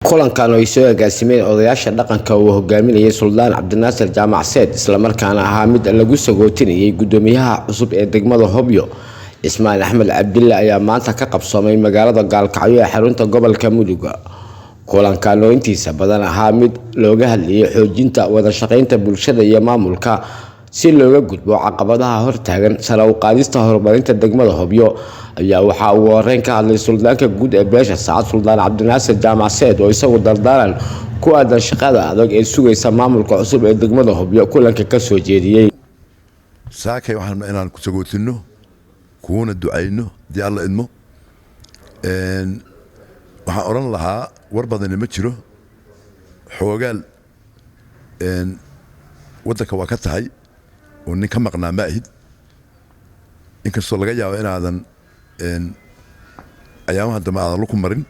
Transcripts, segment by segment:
Kulankan oo ay soo agaasimeen odayaasha dhaqanka uu hogaaminayay Suldaan Cabdinaasir Jaamac Seed, islamarkaana ahaa mid lagu sagootinayay gudoomiyaha cusub ee degmada Hobyo, Cismaan Axmed Cabdille, ayaa maanta ka qabsoomay magaalada Gaalkacyo ee xarunta gobolka Mudug. Kulankan oo intiisa badan ahaa mid looga hadlayay xoojinta wada shaqeynta bulshada iyo maamulka si looga gudbo caqabadaha hortaagan sare u qaadista horumarinta degmada Hobyo, ayaa waxaa ugu horeyn ka hadlay suldaanka guud ee beesha Sacad, Suldaan Cabdinaasir Jaamac Seed, oo isagu dardaaran ku aadan shaqada adag ee sugaysa maamulka cusub ee degmada Hobyo kulanka kasoo jeediyey. Saakay waxaan inaan ku sagootinno kuuna ducayno haddii Alla idmo. Waxaan odhan lahaa, war badani ma jiro. Xoogaal waddanka waa ka tahay oo nin ka maqnaa ma ahid, inkastoo laga yaabo inaadan ayaamaha dambe aadan luku marin.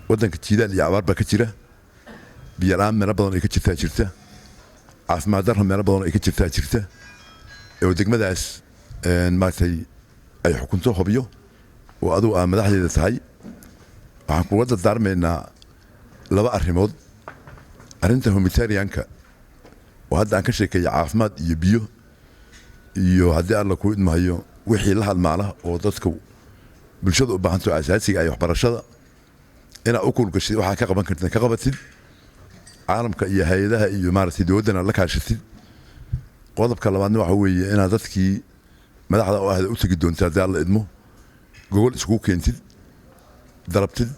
Waddanka jiidaal iyo abaar baa ka jira, biyo-la'aan meelo badan ay ka jirtaa jirta, caafimaad darra meelo badan ay ka jirtaa jirta, oo degmadaas maaragtay ay xukunto Hobyo oo adugu aa madaxdeeda tahay. Waxaan kuga dardaarmaynaa laba arrimood: arrinta humanitarianka oo hadda aan ka sheekeeya, caafimaad iyo biyo iyo haddii Alla kuu idmahayo wixii la halmaala oo dadka bulshada u baahanto asaasiga ay waxbarashada, inaad u kuulgashid, waxaa ka qaban kartid ka qabatid, caalamka iyo hay-adaha iyo maaragtay dowladdana la kaashatid. Qodobka labaadna waxa weeye inaad dadkii madaxda u ahda u tegi doonta haddii Alla idmo, gogol iskugu keentid, dalabtid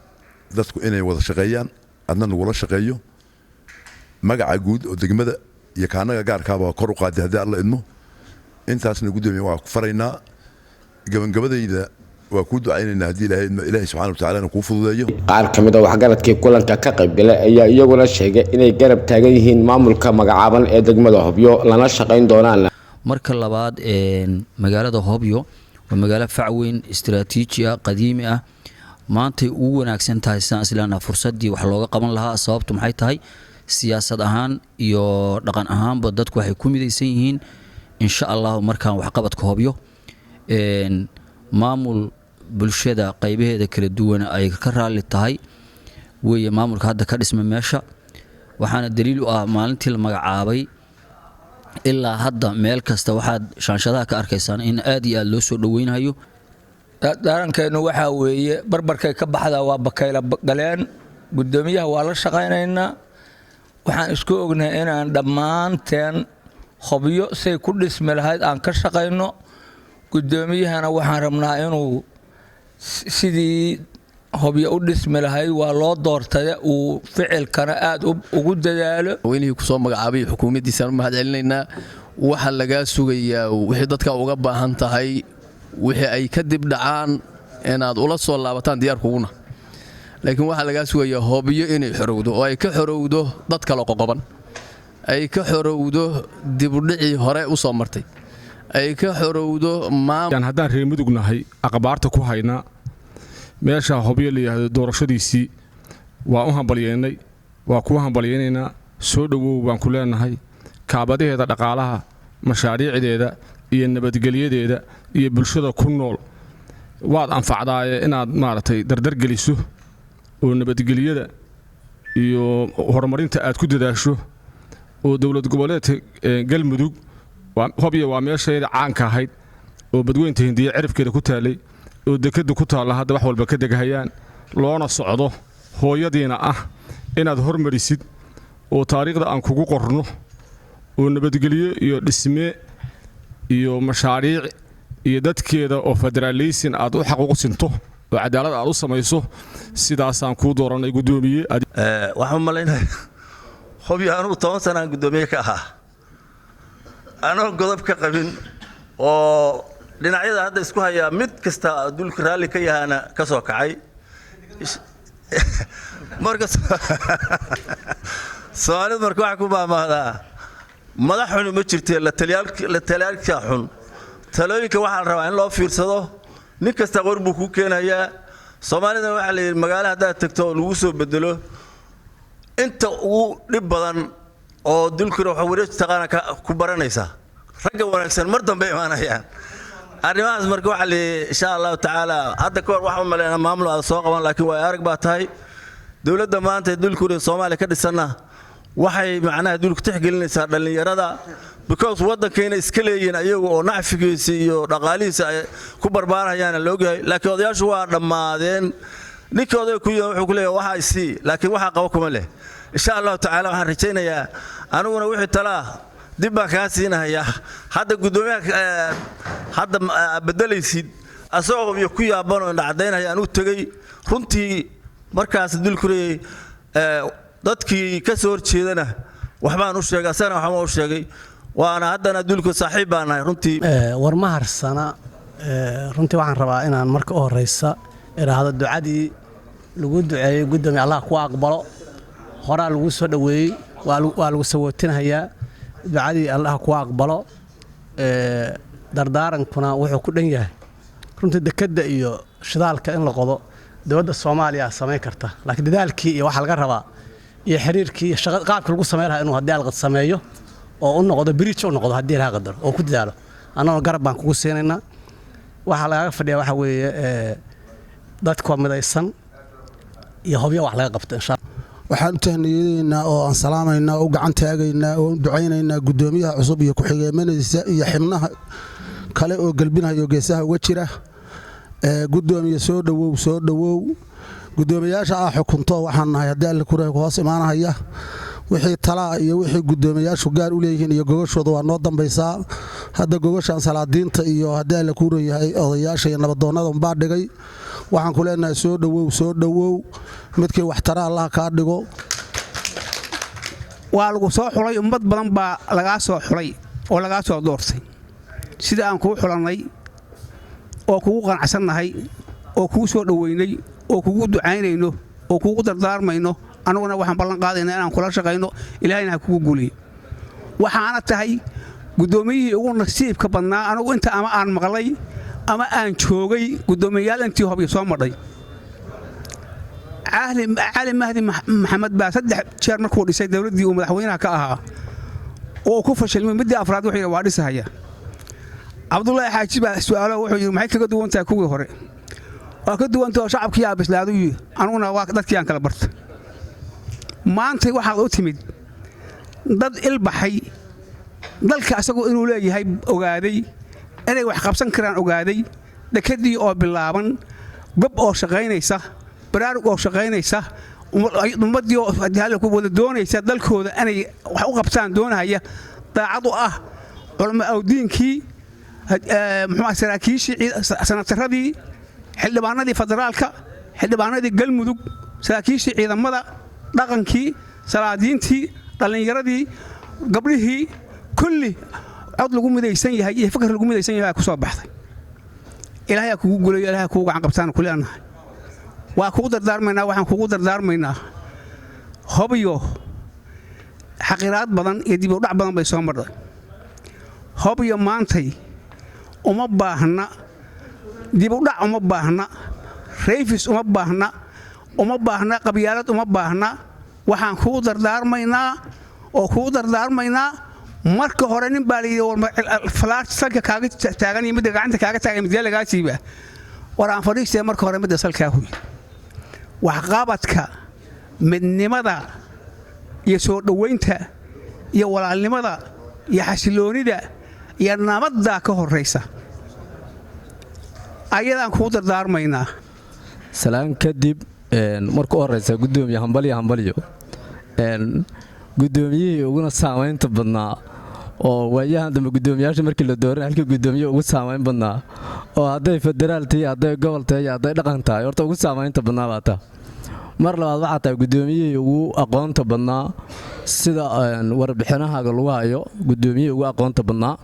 dadku inay wada shaqeeyaan, adna nagula shaqeeyo. Magaca guud oo degmada iyo kaanaga gaarkaaba waa kor u qaaday haddii Alla idmo. Intaasna, guddoomiye, waa ku faraynaa. Gabangabadayda waa kuu ducaynaynaa haddii Ilaahay idmo, Ilaahay subxana wa tacala kuu fududeeyo. Qaar ka mid a waxgaradkii kulanka ka qaybgalay ayaa iyaguna sheegay inay garab taagan yihiin maamulka magacaaban ee degmada Hobyo, lana shaqayn doonaan. Marka labaad, magaalada Hobyo waa magaalo facweyn, istaraatiiji ah, qadiimi ah. Maantay ugu wanaagsan tahay sidaan isleenaha fursadii wax looga qaban lahaa. Sababtu maxay tahay? Siyaasad ahaan iyo dhaqan ahaanba dadku waxay ku midaysan yihiin, insha Allahu, markaan waxqabadka Hobyo maamul bulshada qaybaheeda kala duwan ay ka raalli tahay weeye maamulka hadda ka dhisma meesha. Waxaana daliil u ah maalintii la magacaabay ilaa hadda meel kasta waxaad shaanshadaha ka arkaysaan in aad iyo aad loo soo dhoweynayo. Dardaarankeenu waxaa weeye, barbarkay ka baxdaa waa bakayla galeen. Guddoomiyaha waa la shaqaynaynaa. Waxaan isku ognahay inaan dhammaanteen Hobyo say ku dhismi lahayd aan ka shaqayno. Guddoomiyahana waxaan rabnaa inuu sidii Hobyo u dhismi lahayd waa loo doortay uu ficilkana aad ugu dadaalo. Weynihii kusoo magacaabay xukuumaddiisaan u mahad celinaynaa. Waxa lagaa sugayaa wixii dadka uga baahan tahay, wixii ay kadib dhacaan inaad ula soo laabataan diyaarkuguna, laakiin waxaa lagaa sugayaa Hobyo inay xorowdo oo ay ka xorowdo dad kale qoqoban, ay ka xorowdo dibudhicii hore u soo martay, ay ka xorowdo. Haddaan reer Mudug nahay, aqbaarta ku haynaa meesha Hobyo la yidhaahdo doorashadiisii waa u hambalyeynay, waa kuu hambalyaynaynaa. Soo dhowow baan ku leenahay. Kaabadaheeda dhaqaalaha, mashaariicdeeda iyo nabadgelyadeeda iyo bulshada ku nool waad anfacdaaye inaad maaragtay dardargeliso oo nabadgelyada iyo horumarinta aad ku dadaasho oo dowlad goboleedka Galmudug. Hobyo waa meeshayda caanka ahayd oo Badweynta Hindiya cirifkeeda ku taalay oo dekadda ku taalla, hadda wax walba ka degahayaan loona socdo, hooyadiina ah inaad hormarisid oo taariikhda aan kugu qorno oo nabadgelyo iyo dhisme iyo mashaariic iyo dadkeeda oo federaaleysin aad u xaquuq sinto oo cadaalad aad u samayso. Sidaasaan kuu dooranay, guddoomiye. Waxaan u malaynaya Hobyo anugu 10 sanaan guddoomiye ka ahaa, anoo godob ka qabin oo dhinacyada hadda isku hayaa mid kasta dulka raalli ka yahaana ka soo kacay. Marka Soomaalidu marka waxaa ku maahmaahdaa, madax xuni ma jirtee, la taliyaalka xun. Talooyinka waxaa la rabaa in loo fiirsado. Nin kasta qor buu kuu keenayaa. Soomaalidana waxaa la yidhi, magaalo haddaad tagto oo lagu soo bedelo, inta ugu dhib badan oo dulkuna waxa wareej taqaana ku baranaysaa. Ragga wanaagsan mar dambe imaanayaan arrimahaas. Marka waxaa la yidhi, insha Allahu tacaala, hadda ka hor waxaan u malaynaa maamul aad soo qaban, laakiin waa arag baa tahay. Dowladda maanta dulkuri Soomaaliya ka dhisanna waxay macnaha dulku tixgelinaysaa dhallinyarada, because waddankayna iska leeyihiin ayagu oo nacfigiisa iyo dhaqaalihiisa ay ku barbaarayaana la ogyahay. Laakiin odayaashu waa dhammaadeen. Ninkii odayga ku yimi wuxuu ku leeyahay waxaa isii, laakiin waxaa qabo kuma leh. Insha Allahu tacaala, waxaan rajaynayaa aniguna wixii talaa dib baan kaa siinahayaa. Hadda guddoomiyaha hadda bedelaysid asagoo iyo ku yaaban oo indhacadaynaya aan u tegey runtii. Markaas dulkurayay dadkii ka soo horjeedana waxbaan u sheegay, asagana waxbaan u sheegay, waana haddana dulku saaxiib baan nahay runtii. War ma harsana. Runtii waxaan rabaa inaan marka u horeysa idhaahdo ducadii lagu duceeyey, guddoomiye, Allah ku aqbalo. Horaa lagu soo dhoweeyey, waa lagu sawootinahayaa. Ducadii Allah ku aqbalo. Dardaarankuna wuxuu ku dhan yahay runtii dekedda iyo shidaalka in la qodo dowladda Soomaaliya samayn karta, laakiin dadaalkii iyo waxaa laga rabaa iyo xiriirkii iyo shaqa qaabka lagu samayn lahaa inuu haddii alqad sameeyo oo u noqdo bridge u noqdo haddii ilaha qadaro oo ku dadaalo. Annaguna garab baan kugu siinaynaa. Waxaa lagaaga fadhiya waxaa weeye dadka midaysan iyo Hobyo wax laga qabto insha. Waxaan u tahniyadaynaa oo aan salaamaynaa oo u gacan taagaynaa oo u ducaynaynaa guddoomiyaha cusub iyo ku-xigeenadiisa iyo xibnaha kale oo gelbinhayo geesaha uga jira. Guddoomiye, soo dhowow, soo dhowow. Guddoomiyaasha ah xukunto waxaan nahay haddii Alle kure hoos imaanahaya. Wixii talaa iyo wixii guddoomiyaashu gaar u leeyihiin iyo gogashooda waa noo dambaysaa. Hadda gogashan salaadiinta iyo haddii Alle kuu yahay odayaasha iyo nabadoonnada unbaa dhigay. Waxaan ku leenahay soo dhowow, soo dhowow. Midkii waxtara Allaha kaa dhigo. Waa lagu soo xulay, ummad badan baa lagaa soo xulay oo lagaa soo doortay. Sida aan kuu xulannay oo kugu qanacsannahay oo kuu soo dhoweynay oo kugu ducaynayno oo kugu dardaarmayno, annaguna waxaan ballan qaadaynaa inaan kula shaqayno. Ilaahayna ha kugu guuliyo. Waxaana tahay guddoomiyihii ugu nasiibka badnaa anugu inta ama aan maqlay ama aan joogay guddoomiyayaal intii Hobyo soo madhay. Cali Mahdi Maxamed baa 3 jeer markuu dhisay dowladdii uu madaxweynaha ka ahaa oo ku fashilmay. Middii afraad wuxuu yidhi waa dhisahaya. Cabdullaahi Xaaji baa su'aalo wuxuu yidhi, maxay kaga duwan tahay kuwii hore? Waa ka duwantah oo shacabkii aa bislaadu yidhi, anuguna waa dadkii aan kala barta. Maantay waxaad u timid dad ilbaxay, dalka asagoo inuu leeyahay ogaaday, inay wax qabsan karaan ogaaday, dekadii oo bilaaban, gob oo shaqaynaysa, baraarug oo shaqaynaysa, ummaddii oo wada doonaysa dalkooda inay wax u qabtaan doonahaya, daacad u ah, culamo awdiinkii, muxuu, saraakiishii, sanataradii, xildhibaanadii federaalka, xildhibaanadii Galmudug, saraakiishii ciidamada, dhaqankii, salaadiintii, dhallinyaradii, gabdhihii, kulli cod lagu midaysan yahay iyo fikir lagu midaysan yahay ku soo baxday. Ilaahay kugu gulayo, Ilaahay kugu gacan qabtaan ku leenahay. Waa kugu dardaarmaynaa. Waxaan kugu dardaarmaynaa, Hobyo xaqiraad badan iyo dib u dhac badan bay soo marday. Hobyo maantay uma baahna dib u dhac, uma baahna rayfis, uma baahna, uma baahna qabyaalad, uma baahna. Waxaan kugu dardaarmaynaa oo kugu dardaarmaynaa, marka hore nin baa layidhi, falaar salka kaaga taagan iyo midda gacanta kaaga taagan midee lagaa siiba? War aan fadhiistee, marka hore midda salkaa huy. Waxqabadka, midnimada iyo soo dhowaynta iyo walaalnimada iyo xasiloonida iyo nabaddaa ka horraysa, ayadaan kugu dardaarmaynaa. Salaan kadib, marka u horeysa, guddoomiye, hambalyo, hambalyo. Guddoomiyihii uguna saamaynta badnaa oo waayahan dambe guddoomiyaasha markii la dooran halkii guddoomiye ugu saamayn badnaa oo hadday federaal tahay, hadday gobol tahay iyo hadday dhaqan tahay, horta ugu saamaynta badnaa baa taa. Mar labaad, waxaa tahay guddoomiyihii ugu aqoonta badnaa, sida warbixinahaaga lagu hayo, guddoomiyihii ugu aqoonta badnaa.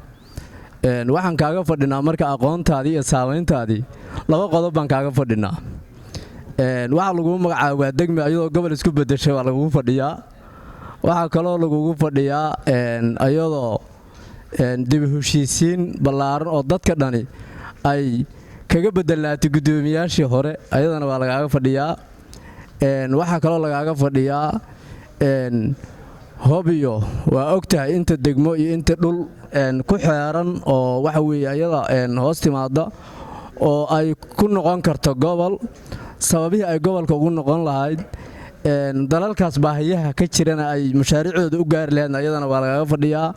Waxaan kaaga fadhinaa marka aqoontaadii iyo saamayntaadii laba qodob baan kaaga fadhinaa. Waxaa lagugu magacaabaa degme ayadoo gobol isku bedeshay waa lagugu fadhiyaa. Waxaa kaloo lagugu fadhiyaa ayadoo dib u heshiisiin ballaaran oo dadka dhani ay kaga bedelaatay guddoomiyaashii hore, ayadana waa lagaaga fadhiyaa. Waxaa kaloo lagaaga fadhiyaa, Hobyo waa og tahay inta degmo iyo inta dhul ku xeeran oo waxa weeye ayada hoos timaada oo ay ku noqon karto gobol, sababihii ay gobolka ugu noqon lahayd. Dalalkaas baahiyaha ka jirana ay mashaariicdooda u gaari lahaydna iyadana waa lagaga fadhiyaa.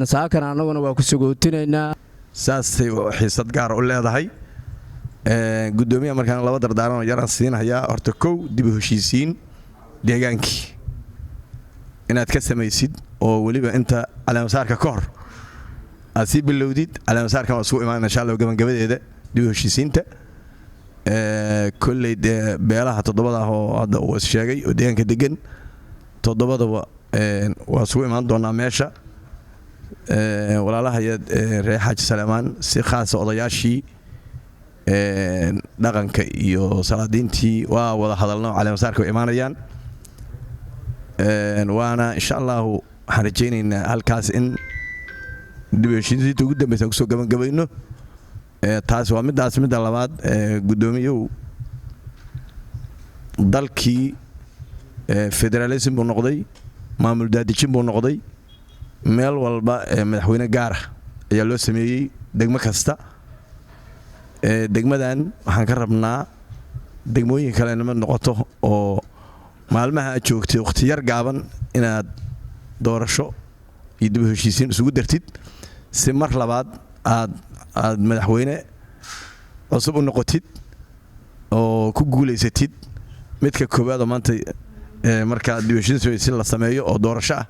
Saakana annaguna waa ku sagootinaynaa. Saasay xiisad gaara u leedahay. Gudoomiyaha markaan laba dardaaranoo yaraan siinahayaa. Horta kow, dib u heshiisiin deegaankii inaad ka samaysid, oo weliba inta caleemasaarka ka hor aad sii bilowdid. Caleemasaarkan waa isugu imaanana, insha Allah, gabangabadeeda dib u heshiisiinta. Kolley dee beelaha toddobada ah oo hadda uu is sheegay oo deegaanka degan toddobadaba waa isugu imaan doonaa meesha. Walaalaha reer Xaaji Saleemaan, si khaasa odayaashii dhaqanka iyo salaadiintii, waa wada hadalno, caleemasaarka way imaanayaan. Waana insha Allahu waxaan rajaynaynaa halkaas in dib u heshiisiinta ugu dambeysa aan kusoo gabangabayno. Taas waa midaas. Midda labaad, guddoomiyow, dalkii federalism buu noqday, maamul daadejin buu noqday. Meel walba madaxweyne gaara ayaa loo sameeyey, degmo kasta. Degmadan waxaan ka rabnaa degmooyin kalena ma noqoto oo maalmaha aad joogtay wakhti yar gaaban inaad doorasho iyo dib u heshiisiin isugu dartid, si mar labaad aad madaxweyne cusub u noqotid oo ku guulaysatid midka koowaad oo maanta markaa dib u heshiisiin la sameeyo oo doorasho ah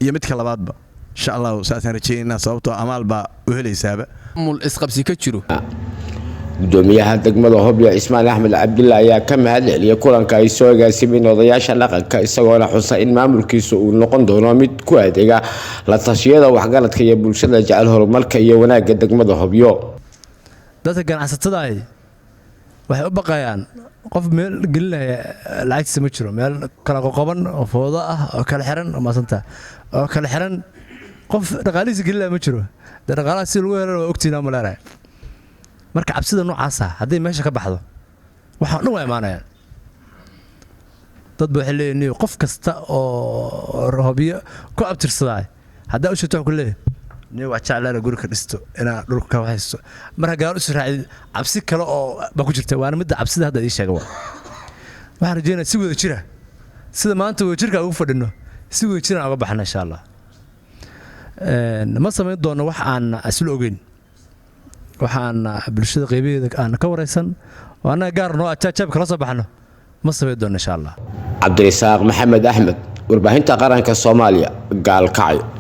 iyo midka labaadba, insha Allahu. Saasaan rajaynaynaa, sababtoo amaal baa u helaysaaba. Isqabsi ka jiro. Gudoomiyaha degmada Hobyo Cismaan Axmed Cabdille ayaa ka mahad celiyay kulanka ay soo agaasimeen odayaasha dhaqanka, isagoona xusa in maamulkiisa uu noqon doono mid ku adeega la tashiyada waxgaradka iyo bulshada jecel horumarka iyo wanaagga degmada Hobyo. Dadka ganacsatada ahi waxay u baqayaan qof meel gelinaya lacagtiisa ma jiro, meel kala qoqoban oo foodo ah oo kala xiran oo maasanta oo kala xiran, qof dhaqaalihiisa gelinaya ma jiro. Dee dhaqaalaha si lagu helana waa ogtiina ma leedahay. Marka cabsida noocaasa hadday meesha ka baxdo, waxaan dhan waa imaanayaan. Dad ba waxay leeyihin qof kasta oo Hobyo ku abtirsadaa haddaa u sheegto, waxuu ku leeyahay, "Niyo, waa jeclaana guri ka dhisto, inaa dhulka ka haysto." Marka gadaal usoo raacid, cabsi kale oo baa ku jirta, waana midda cabsida hadda ii sheega. Waxaan rajeynaya si wada jira, sida maanta wada jirka ugu fadhino, si wada jiraan uga baxna, insha Allah. Ma samayn doono wax aan isla ogeyn, waxaan bulshada qeybaheeda aan ka waraysan oo annaga gaar noo ajaajab kala soo baxno ma samayn doono, insha Allah. Cabdirasaaq Maxamed Axmed, warbaahinta qaranka Soomaaliya, Gaalkacyo.